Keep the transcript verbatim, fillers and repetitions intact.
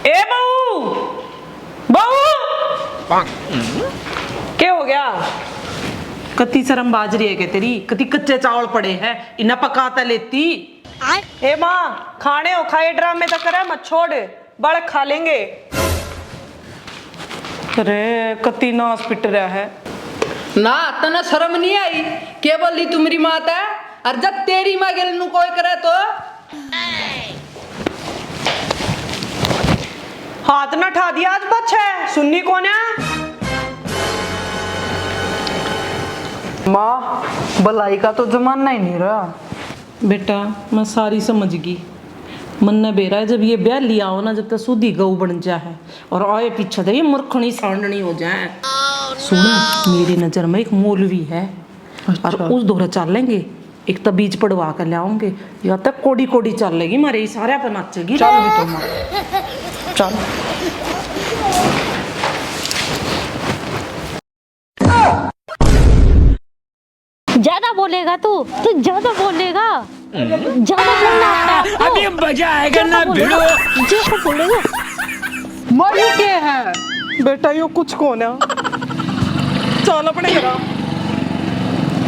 ए बहू, बहू, के हो गया? कति शर्म बाज रही है के तेरी, कति कच्चे चावल पड़े हैं, इन्हें पका तो लेती। ए माँ, खाने हो खाए, ड्रामे तो करे मत, छोड़, बल खा लेंगे। अरे कति नाश पिट रहा है। ना, तने शर्म नहीं आई? के बोली तू मेरी माँ तै? और जब तेरी माँ गेल नू कोई करे तो? हाथ ना ठा दिया आज बच है, सुननी कौन है? माँ, भलाई का तो जमाना ही नहीं रहा। बेटा, मैं सारी समझ गई। मन्ने बेरा है, जब ये ब्याह लिया हो ना, जब तक सूधी गऊ बन जा है और आए पीछे तक ये मुरखनी सांडनी हो जाए। सुन, मेरी नजर में एक मौलवी है और अच्छा। उस दौरा चालेंगे, एक तबीज पढ़वा कर लाओगे, या तक कोड़ी कोड़ी चालेगी, मारे इशारे पे नाचेगी। चल भी तो मार। चल। ज्यादा बोलेगा तू, तू ज्यादा बोलेगा, ज्यादा बोलना आता है आपको। अभी मजा आएगा ना भिड़ो। ज्यादा बोलेगा। मारू के है बेटा, यो कुछ कौन है? चल अपने घर।